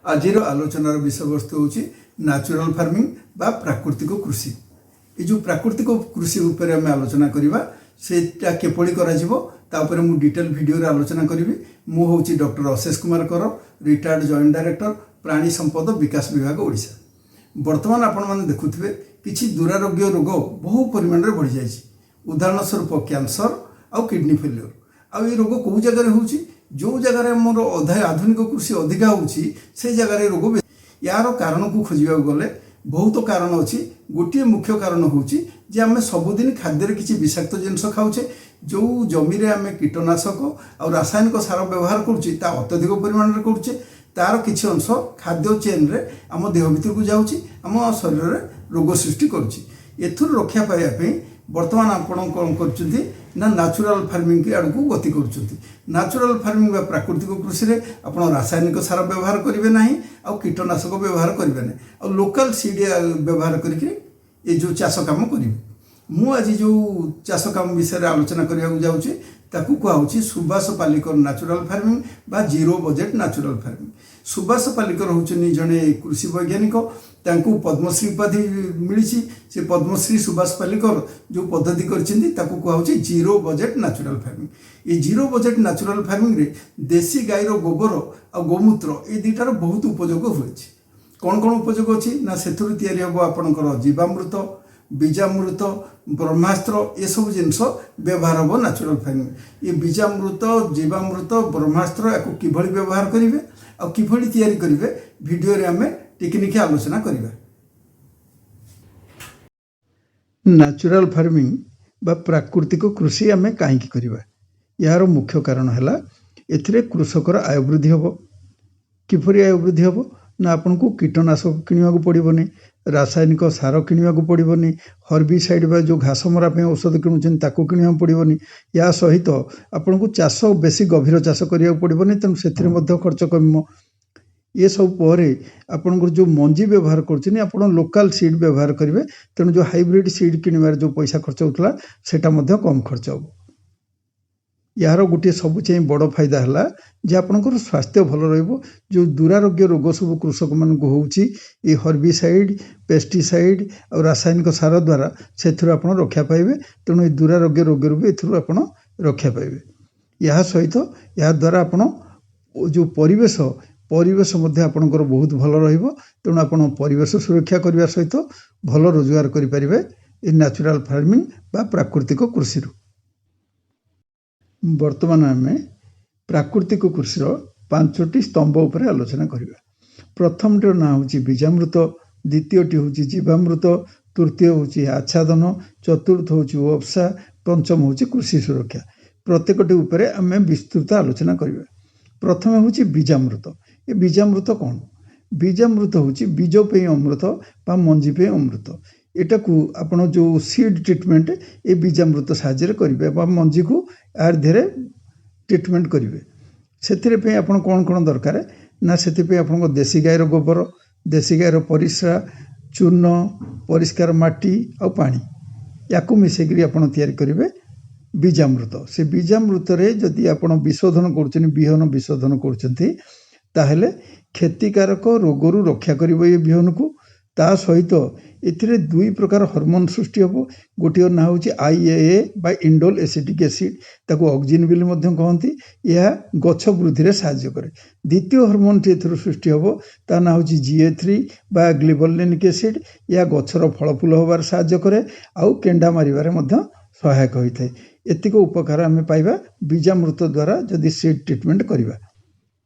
ଆଜିର ଆଲୋଚନାର ବିଷୟବସ୍ତୁ ହେଉଛି ନ୍ୟାଚୁରାଲ ଫାର୍ମିଂ ବା ପ୍ରାକୃତିକ କୃଷି। ଏ ଯେଉଁ ପ୍ରାକୃତିକ କୃଷି ଉପରେ ଆମେ ଆଲୋଚନା କରିବା, ସେଇଟା କିପରି କରାଯିବ, ତା ଉପରେ ମୁଁ ଡିଟେଲ ଭିଡ଼ିଓରେ ଆଲୋଚନା କରିବି। ମୁଁ ହେଉଛି ଡକ୍ଟର ଅଶେଷ କୁମାର କର, ରିଟାୟାର୍ଡ ଜଏଣ୍ଟ ଡାଇରେକ୍ଟର, ପ୍ରାଣୀ ସମ୍ପଦ ବିକାଶ ବିଭାଗ, ଓଡ଼ିଶା। ବର୍ତ୍ତମାନ ଆପଣମାନେ ଦେଖୁଥିବେ, କିଛି ଦୁରାରୋଗ୍ୟ ରୋଗ ବହୁ ପରିମାଣରେ ବଢ଼ିଯାଇଛି। ଉଦାହରଣ ସ୍ୱରୂପ କ୍ୟାନ୍ସର ଆଉ କିଡ଼ନୀ ଫେଲିଓର। ଆଉ ଏ ରୋଗ କେଉଁ ଜାଗାରେ ହେଉଛି? ଯେଉଁ ଜାଗାରେ ଆମର ଅଧା ଆଧୁନିକ କୃଷି ଅଧିକା ହେଉଛି, ସେଇ ଜାଗାରେ ରୋଗ ବେଶୀ। ୟାର କାରଣକୁ ଖୋଜିବାକୁ ଗଲେ ବହୁତ କାରଣ ଅଛି। ଗୋଟିଏ ମୁଖ୍ୟ କାରଣ ହେଉଛି ଯେ ଆମେ ସବୁଦିନ ଖାଦ୍ୟରେ କିଛି ବିଷାକ୍ତ ଜିନିଷ ଖାଉଛେ। ଯେଉଁ ଜମିରେ ଆମେ କୀଟନାଶକ ଆଉ ରାସାୟନିକ ସାର ବ୍ୟବହାର କରୁଛେ, ତା ଅତ୍ୟଧିକ ପରିମାଣରେ କରୁଛେ। ତାର କିଛି ଅଂଶ ଖାଦ୍ୟ ଚେନ୍ରେ ଆମ ଦେହ ଭିତରକୁ ଯାଉଛି, ଆମ ଶରୀରରେ ରୋଗ ସୃଷ୍ଟି କରୁଛି। ଏଥିରୁ ରକ୍ଷା ପାଇବା ପାଇଁ ବର୍ତ୍ତମାନ ଆପଣ କ'ଣ କରୁଛନ୍ତି ନା ନ୍ୟାଚୁରାଲ ଫାର୍ମିଂ ଆଡ଼କୁ ଗତି କରୁଛନ୍ତି। ନ୍ୟାଚୁରାଲ ଫାର୍ମିଂ ବା ପ୍ରାକୃତିକ କୃଷିରେ ଆପଣ ରାସାୟନିକ ସାର ବ୍ୟବହାର କରିବେ ନାହିଁ ଆଉ କୀଟନାଶକ ବ୍ୟବହାର କରିବେ ନାହିଁ ଆଉ ଲୋକାଲ ସିଡ୍ ବ୍ୟବହାର କରିକି ଏ ଯେଉଁ ଚାଷ କାମ କରିବେ। ମୁଁ ଆଜି ଯେଉଁ ଚାଷ କାମ ବିଷୟରେ ଆଲୋଚନା କରିବାକୁ ଯାଉଛି, ତାକୁ କୁହାହେଉଛି ସୁଭାଷ ପାଲିକର ନ୍ୟାଚୁରାଲ ଫାର୍ମିଂ ବା zero budget natural farming. Subhash Palekar ହେଉଛନ୍ତି ଜଣେ କୃଷି ବୈଜ୍ଞାନିକ। ତାଙ୍କୁ ପଦ୍ମଶ୍ରୀ ଉପାଧି ମିଳିଛି। ସେ ପଦ୍ମଶ୍ରୀ ସୁଭାଷ ପାଲିକର ଯେଉଁ ପଦ୍ଧତି କରିଛନ୍ତି, ତାକୁ କୁହାହେଉଛି ଜିରୋ ବଜେଟ୍ ନ୍ୟାଚୁରାଲ ଫାର୍ମିଂ। ଏ ଜିରୋ ବଜେଟ୍ ନ୍ୟାଚୁରାଲ ଫାର୍ମିଂରେ ଦେଶୀ ଗାଈର ଗୋବର ଆଉ ଗୋମୂତ୍ର, ଏ ଦୁଇଟାର ବହୁତ ଉପଯୋଗ ହୋଇଛି। କ'ଣ କ'ଣ ଉପଯୋଗ ଅଛି ନା ସେଥିରୁ ତିଆରି ହେବ ଆପଣଙ୍କର ଜୀବାମୃତ, ବୀଜାମୃତ, ବ୍ରହ୍ମାସ୍ତ୍ର, ଏସବୁ ଜିନିଷ ବ୍ୟବହାର ହେବ ନ୍ୟାଚୁରାଲ ଫାର୍ମିଂ। ଏ ବୀଜାମୃତ, ଜୀବାମୃତ, ବ୍ରହ୍ମାସ୍ତ୍ର, ୟାକୁ କିଭଳି ବ୍ୟବହାର କରିବେ ଆଉ କିଭଳି ତିଆରି କରିବେ, ଭିଡ଼ିଓରେ ଆମେ ଟିକିନିଖି ଆଲୋଚନା କରିବା। ନ୍ୟାଚୁରାଲ ଫାର୍ମିଂ ବା ପ୍ରାକୃତିକ କୃଷି ଆମେ କାହିଁକି କରିବା? ଏହାର ମୁଖ୍ୟ କାରଣ ହେଲା, ଏଥିରେ କୃଷକର ଆୟ ବୃଦ୍ଧି ହେବ। କିପରି ଆୟ ବୃଦ୍ଧି ହେବ ନା ଆପଣଙ୍କୁ କୀଟନାଶକ କିଣିବାକୁ ପଡ଼ିବନି, ରାସାୟନିକ ସାର କିଣିବାକୁ ପଡ଼ିବନି, ହର୍ବିସାଇଡ଼୍ ବା ଯେଉଁ ଘାସ ମରା ପାଇଁ ଔଷଧ କିଣୁଛନ୍ତି, ତାକୁ କିଣିବାକୁ ପଡ଼ିବନି। ୟା ସହିତ ଆପଣଙ୍କୁ ଚାଷ ବେଶୀ ଗଭୀର ଚାଷ କରିବାକୁ ପଡ଼ିବନି, ତେଣୁ ସେଥିରେ ମଧ୍ୟ ଖର୍ଚ୍ଚ କମିବ। ଏସବୁ ପରେ ଆପଣଙ୍କର ଯେଉଁ ମଞ୍ଜି ବ୍ୟବହାର କରୁଛନ୍ତି, ଆପଣ ଲୋକାଲ ସିଡ଼୍ ବ୍ୟବହାର କରିବେ। ତେଣୁ ଯେଉଁ ହାଇବ୍ରିଡ଼ ସିଡ଼୍ କିଣିବାରେ ଯେଉଁ ପଇସା ଖର୍ଚ୍ଚ ହେଉଥିଲା, ସେଇଟା ମଧ୍ୟ କମ୍ ଖର୍ଚ୍ଚ ହେବ। ଏହାର ଗୋଟିଏ ସବୁ ଚାହିଁ ବଡ଼ ଫାଇଦା ହେଲା ଯେ ଆପଣଙ୍କର ସ୍ୱାସ୍ଥ୍ୟ ଭଲ ରହିବ। ଯେଉଁ ଦୁରାରୋଗ୍ୟ ରୋଗ ସବୁ କୃଷକମାନଙ୍କୁ ହେଉଛି ଏ ହର୍ବିସାଇଡ଼୍, ପେଷ୍ଟିସାଇଡ଼୍ ଆଉ ରାସାୟନିକ ସାର ଦ୍ୱାରା, ସେଥିରୁ ଆପଣ ରକ୍ଷା ପାଇବେ। ତେଣୁ ଏ ଦୁରାରୋଗ୍ୟ ରୋଗରୁ ବି ଏଥିରୁ ଆପଣ ରକ୍ଷା ପାଇବେ। ଏହା ସହିତ ଏହାଦ୍ୱାରା ଆପଣ ଯେଉଁ ପରିବେଶ ମଧ୍ୟ ଆପଣଙ୍କର ବହୁତ ଭଲ ରହିବ। ତେଣୁ ଆପଣ ପରିବେଶ ସୁରକ୍ଷା କରିବା ସହିତ ଭଲ ରୋଜଗାର କରିପାରିବେ ଏ ନ୍ୟାଚୁରାଲ ଫାର୍ମିଂ ବା ପ୍ରାକୃତିକ କୃଷିରୁ। ବର୍ତ୍ତମାନ ଆମେ ପ୍ରାକୃତିକ କୃଷିର ପାଞ୍ଚଟି ସ୍ତମ୍ଭ ଉପରେ ଆଲୋଚନା କରିବା। ପ୍ରଥମଟିର ନାଁ ହେଉଛି ବୀଜାମୃତ, ଦ୍ୱିତୀୟଟି ହେଉଛି ଜୀବାମୃତ, ତୃତୀୟ ହେଉଛି ଆଚ୍ଛାଦନ, ଚତୁର୍ଥ ହେଉଛି ଓପ୍ସା, ପଞ୍ଚମ ହେଉଛି କୃଷି ସୁରକ୍ଷା। ପ୍ରତ୍ୟେକଟି ଉପରେ ଆମେ ବିସ୍ତୃତ ଆଲୋଚନା କରିବା। ପ୍ରଥମେ ହେଉଛି ବୀଜାମୃତ। ଏ ବୀଜାମୃତ କ'ଣ? ବୀଜାମୃତ ହେଉଛି ବୀଜ ପାଇଁ ଅମୃତ ବା ମଞ୍ଜି ପାଇଁ ଅମୃତ। ଏଟାକୁ ଆପଣ ଯେଉଁ ସିଡ୍ ଟ୍ରିଟମେଣ୍ଟ ଏ ବୀଜାମୃତ ସାହାଯ୍ୟରେ କରିବେ ବା ମଞ୍ଜିକୁ ଏହାର ଦେହରେ ଟ୍ରିଟମେଣ୍ଟ କରିବେ। ସେଥିରେ ପାଇଁ ଆପଣ କ'ଣ କ'ଣ ଦରକାର ନା ସେଥିପାଇଁ ଆପଣଙ୍କ ଦେଶୀ ଗାଈର ଗୋବର, ଦେଶୀ ଗାଈର ପରିସ୍ରା, ଚୂନ, ପରିଷ୍କାର ମାଟି ଆଉ ପାଣି, ୟାକୁ ମିଶାଇକରି ଆପଣ ତିଆରି କରିବେ ବୀଜାମୃତ। ସେ ବୀଜାମୃତରେ ଯଦି ଆପଣ ବିଶୋଧନ କରୁଛନ୍ତି, ବିହନ ବିଶୋଧନ କରୁଛନ୍ତି, ତାହେଲେ କ୍ଷତିକାରକ ରୋଗରୁ ରକ୍ଷା କରିବ ଏ ବିହନକୁ। ତା ସହିତ ଏଥିରେ ଦୁଇ ପ୍ରକାର ହରମୋନ୍ ସୃଷ୍ଟି ହେବ। ଗୋଟିଏ ନାଁ ହେଉଛି ଆଇଏଏ ବା ଇଣ୍ଡୋଲ ଏସିଟିକ୍ ଏସିଡ୍, ତାକୁ ଅକ୍ସିନ୍ ବୋଲି ମଧ୍ୟ କହନ୍ତି। ଏହା ଗଛ ବୃଦ୍ଧିରେ ସାହାଯ୍ୟ କରେ। ଦ୍ୱିତୀୟ ହରମୋନ୍ଟି ଏଥିରୁ ସୃଷ୍ଟି ହେବ, ତା ନାଁ ହେଉଛି ଜିଏ3 ବା ଗ୍ଲିବରଲିନିକ୍ ଏସିଡ୍। ଏହା ଗଛର ଫଳ ଫୁଲ ହେବାରେ ସାହାଯ୍ୟ କରେ ଆଉ କେଣ୍ଡା ମାରିବାରେ ମଧ୍ୟ ସହାୟକ ହୋଇଥାଏ। ଏତିକ ଉପକାର ଆମେ ପାଇବା ବୀଜାମୃତ ଦ୍ୱାରା ଯଦି ସିଡ୍ ଟ୍ରିଟମେଣ୍ଟ କରିବା।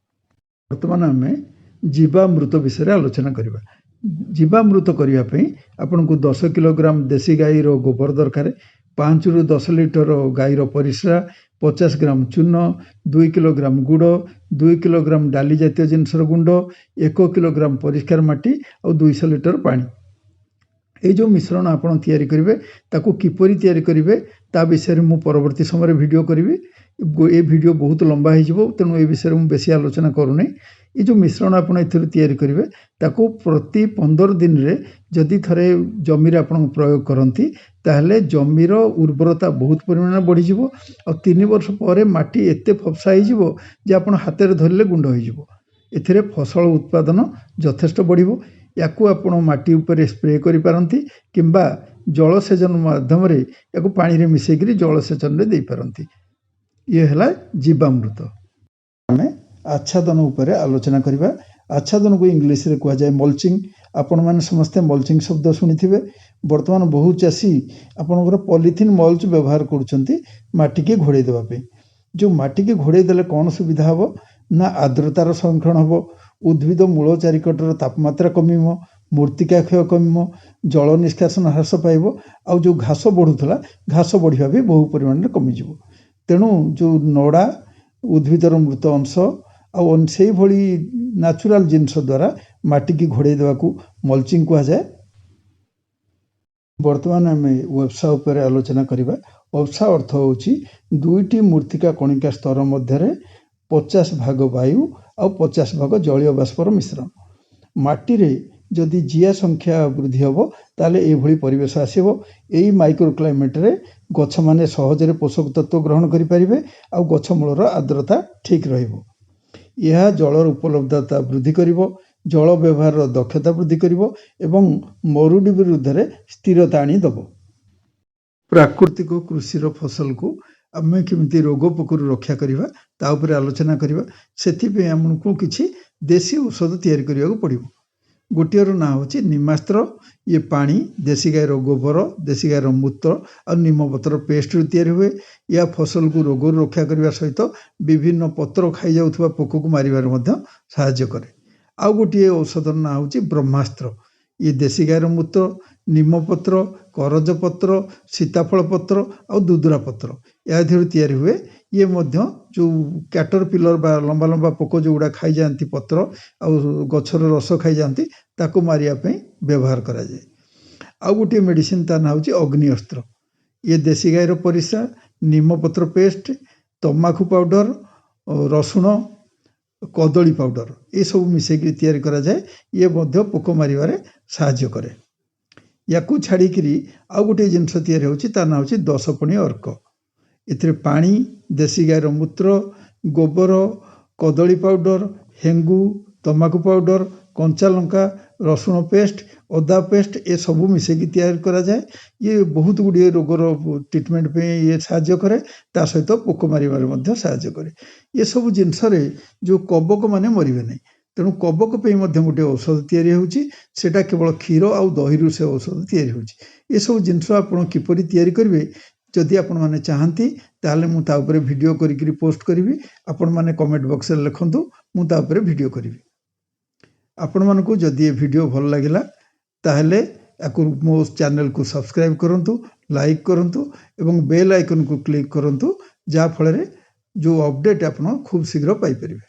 ବର୍ତ୍ତମାନ ଆମେ ଜୀବାମୃତ ବିଷୟରେ ଆଲୋଚନା କରିବା। ଜୀବାମୃତ କରିବା ପାଇଁ ଆପଣଙ୍କୁ 10 କିଲୋଗ୍ରାମ ଦେଶୀ ଗାଈର ଗୋବର ଦରକାର, 5ରୁ 10 ଲିଟର ଗାଈର ପରିସ୍ରା, 50 ଗ୍ରାମ ଚୂନ, 2 କିଲୋଗ୍ରାମ ଗୁଡ଼, 2 କିଲୋଗ୍ରାମ ଡାଲି ଜାତୀୟ ଜିନିଷର ଗୁଣ୍ଡ, 1 କିଲୋଗ୍ରାମ ପରିଷ୍କାର ମାଟି ଆଉ 200 ଲିଟର ପାଣି। ଏଇ ଯେଉଁ ମିଶ୍ରଣ ଆପଣ ତିଆରି କରିବେ, ତାକୁ କିପରି ତିଆରି କରିବେ, ତା ବିଷୟରେ ମୁଁ ପରବର୍ତ୍ତୀ ସମୟରେ ଭିଡ଼ିଓ କରିବି। ଏ ଭିଡ଼ିଓ ବହୁତ ଲମ୍ବା ହେଇଯିବ, ତେଣୁ ଏ ବିଷୟରେ ମୁଁ ବେଶୀ ଆଲୋଚନା କରୁନି। ଏ ଯେଉଁ ମିଶ୍ରଣ ଆପଣ ଏଥିରୁ ତିଆରି କରିବେ, ତାକୁ ପ୍ରତି 15 ଦିନରେ ଯଦି ଥରେ ଜମିରେ ଆପଣ ପ୍ରୟୋଗ କରନ୍ତି, ତାହେଲେ ଜମିର ଉର୍ବରତା ବହୁତ ପରିମାଣରେ ବଢ଼ିଯିବ ଆଉ 3 ବର୍ଷ ପରେ ମାଟି ଏତେ ଫପସା ହେଇଯିବ ଯେ ଆପଣ ହାତରେ ଧରିଲେ ଗୁଣ୍ଡ ହେଇଯିବ। ଏଥିରେ ଫସଲ ଉତ୍ପାଦନ ଯଥେଷ୍ଟ ବଢ଼ିବ। ୟାକୁ ଆପଣ ମାଟି ଉପରେ ସ୍ପ୍ରେ କରିପାରନ୍ତି କିମ୍ବା ଜଳସେଚନ ମାଧ୍ୟମରେ ୟାକୁ ପାଣିରେ ମିଶାଇକିରି ଜଳସେଚନରେ ଦେଇପାରନ୍ତି। ଇଏ ହେଲା ଜୀବାମୃତ। ଆମେ ଆଚ୍ଛାଦନ ଉପରେ ଆଲୋଚନା କରିବା। ଆଚ୍ଛାଦନକୁ ଇଂଲିଶରେ କୁହାଯାଏ ମଲଚିଂ। ଆପଣମାନେ ସମସ୍ତେ ମଲଚିଂ ଶବ୍ଦ ଶୁଣିଥିବେ। ବର୍ତ୍ତମାନ ବହୁ ଚାଷୀ ଆପଣଙ୍କର ପଲିଥିନ୍ ମଲ୍ଚ ବ୍ୟବହାର କରୁଛନ୍ତି ମାଟିକି ଘୋଡ଼େଇ ଦେବା ପାଇଁ। ଯେଉଁ ମାଟିକି ଘୋଡ଼େଇ ଦେଲେ କ'ଣ ସୁବିଧା ହେବ ନା, ଆର୍ଦ୍ରତାର ସଂରକ୍ଷଣ ହେବ, ଉଦ୍ଭିଦ ମୂଳ ଚାରିକଟର ତାପମାତ୍ରା କମିବ, ମୃତ୍ତିକା କ୍ଷୟ କମିବ, ଜଳ ନିଷ୍କାସନ ହ୍ରାସ ପାଇବ, ଆଉ ଯେଉଁ ଘାସ ବଢ଼ୁଥିଲା ଘାସ ବଢ଼ିବା ବି ବହୁ ପରିମାଣରେ କମିଯିବ। ତେଣୁ ଯେଉଁ ନଡ଼ା, ଉଦ୍ଭିଦର ମୃତ ଅଂଶ ଆଉ ସେଇଭଳି ନ୍ୟାଚୁରାଲ ଜିନିଷ ଦ୍ୱାରା ମାଟିକି ଘୋଡ଼େଇ ଦେବାକୁ ମଲଚିଂ କୁହାଯାଏ। ବର୍ତ୍ତମାନ ଆମେ ୱେବସା ଉପରେ ଆଲୋଚନା କରିବା। ୱେବସା ଅର୍ଥ ହେଉଛି ଦୁଇଟି ମୃତ୍ତିକା କଣିକା ସ୍ତର ମଧ୍ୟରେ 50 ଭାଗ ବାୟୁ ଆଉ 50 ଭାଗ ଜଳୀୟ ବାଷ୍ପର ମିଶ୍ରଣ। ମାଟିରେ ଯଦି ଜିଆ ସଂଖ୍ୟା ବୃଦ୍ଧି ହେବ, ତାହେଲେ ଏଇଭଳି ପରିବେଶ ଆସିବ। ଏଇ ମାଇକ୍ରୋ କ୍ଲାଇମେଟରେ ଗଛମାନେ ସହଜରେ ପୋଷକ ତତ୍ତ୍ୱ ଗ୍ରହଣ କରିପାରିବେ ଆଉ ଗଛ ମୂଳର ଆର୍ଦ୍ରତା ଠିକ୍ ରହିବ। ଏହା ଜଳର ଉପଲବ୍ଧତା ବୃଦ୍ଧି କରିବ, ଜଳ ବ୍ୟବହାରର ଦକ୍ଷତା ବୃଦ୍ଧି କରିବ ଏବଂ ମରୁଡ଼ି ବିରୁଦ୍ଧରେ ସ୍ଥିରତା ଆଣିଦେବ। ପ୍ରାକୃତିକ କୃଷିର ଫସଲକୁ ଆମେ କେମିତି ରୋଗ ପୋକରୁ ରକ୍ଷା କରିବା, ତା ଉପରେ ଆଲୋଚନା କରିବା। ସେଥିପାଇଁ ଆମକୁ କିଛି ଦେଶୀ ଔଷଧ ତିଆରି କରିବାକୁ ପଡ଼ିବ। ଗୋଟିଏର ନାଁ ହେଉଛି ନିମାସ୍ତ୍ର। ଇଏ ପାଣି, ଦେଶୀ ଗାଈର ଗୋବର, ଦେଶୀ ଗାଈର ମୂତ୍ର ଆଉ ନିମପତ୍ର ପେଷ୍ଟରୁ ତିଆରି ହୁଏ। ଏହା ଫସଲକୁ ରୋଗରୁ ରକ୍ଷା କରିବା ସହିତ ବିଭିନ୍ନ ପତ୍ର ଖାଇଯାଉଥିବା ପୋକକୁ ମାରିବାରେ ମଧ୍ୟ ସାହାଯ୍ୟ କରେ। ଆଉ ଗୋଟିଏ ଔଷଧର ନାଁ ହେଉଛି ବ୍ରହ୍ମାସ୍ତ୍ର। ଇଏ ଦେଶୀ ଗାଈର ମୂତ୍ର, ନିମପତ୍ର, କରଜ ପତ୍ର, ସୀତାଫଳ ପତ୍ର ଆଉ ଦୁଦୁରା ପତ୍ର, ଏହା ଦେହରୁ ତିଆରି ହୁଏ। ଇଏ ମଧ୍ୟ ଯେଉଁ କ୍ୟାଟର ପିଲର ବା ଲମ୍ବା ଲମ୍ବା ପୋକ ଯେଉଁଗୁଡ଼ା ଖାଇଯାଆନ୍ତି ପତ୍ର ଆଉ ଗଛର ରସ ଖାଇଯାଆନ୍ତି, ତାକୁ ମାରିବା ପାଇଁ ବ୍ୟବହାର କରାଯାଏ। ଆଉ ଗୋଟିଏ ମେଡ଼ିସିନ, ତା ନାଁ ହେଉଛି ଅଗ୍ନି ଅସ୍ତ୍ର। ଇଏ ଦେଶୀ ଗାଈର ପରିସ୍ରା, ନିମପତ୍ର ପେଷ୍ଟ, ତମାଖୁ ପାଉଡ଼ର, ରସୁଣ, କଦଳୀ ପାଉଡ଼ର, ଏସବୁ ମିଶାଇକି ତିଆରି କରାଯାଏ। ଇଏ ମଧ୍ୟ ପୋକ ମାରିବାରେ ସାହାଯ୍ୟ କରେ। ୟାକୁ ଛାଡ଼ିକିରି ଆଉ ଗୋଟିଏ ଜିନିଷ ତିଆରି ହେଉଛି, ତା ନାଁ ହେଉଛି ଦଶପଣି ଅର୍କ। ଏଥିରେ ପାଣି, ଦେଶୀ ଗାଈର ମୂତ୍ର, ଗୋବର, କଦଳୀ ପାଉଡ଼ର, ହେଙ୍ଗୁ, ତମାଖୁ ପାଉଡ଼ର, କଞ୍ଚା ଲଙ୍କା, ରସୁଣ ପେଷ୍ଟ, ଅଦା ପେଷ୍ଟ, ଏସବୁ ମିଶାଇକି ତିଆରି କରାଯାଏ। ଇଏ ବହୁତ ଗୁଡ଼ିଏ ରୋଗର ଟ୍ରିଟମେଣ୍ଟ ପାଇଁ ଇଏ ସାହାଯ୍ୟ କରେ, ତା ସହିତ ପୋକ ମାରିବାରେ ମଧ୍ୟ ସାହାଯ୍ୟ କରେ। ଏସବୁ ଜିନିଷରେ ଯେଉଁ କବକ ମାନେ ମରିବେ ନାହିଁ, ତେଣୁ କବକ ପାଇଁ ମଧ୍ୟ ଗୋଟିଏ ଔଷଧ ତିଆରି ହେଉଛି। ସେଇଟା କେବଳ କ୍ଷୀର ଆଉ ଦହିରୁ ସେ ଔଷଧ ତିଆରି ହେଉଛି। ଏସବୁ ଜିନିଷ ଆପଣ କିପରି ତିଆରି କରିବେ, ଯଦି ଆପଣମାନେ ଚାହାନ୍ତି ତାହେଲେ ମୁଁ ତା ଉପରେ ଭିଡ଼ିଓ କରିକିରି ପୋଷ୍ଟ କରିବି। ଆପଣମାନେ କମେଣ୍ଟ ବକ୍ସରେ ଲେଖନ୍ତୁ, ମୁଁ ତା ଉପରେ ଭିଡ଼ିଓ କରିବି। ଆପଣମାନଙ୍କୁ ଯଦି ଏ ଭିଡ଼ିଓ ଭଲ ଲାଗିଲା, ତାହେଲେ ୟାକୁ ମୋ ଚ୍ୟାନେଲକୁ ସବସ୍କ୍ରାଇବ୍ କରନ୍ତୁ, ଲାଇକ୍ କରନ୍ତୁ ଏବଂ ବେଲ୍ ଆଇକନ୍କୁ କ୍ଲିକ୍ କରନ୍ତୁ, ଯାହାଫଳରେ ଯେଉଁ ଅପଡ଼େଟ୍ ଆପଣ ଖୁବ୍ ଶୀଘ୍ର ପାଇପାରିବେ।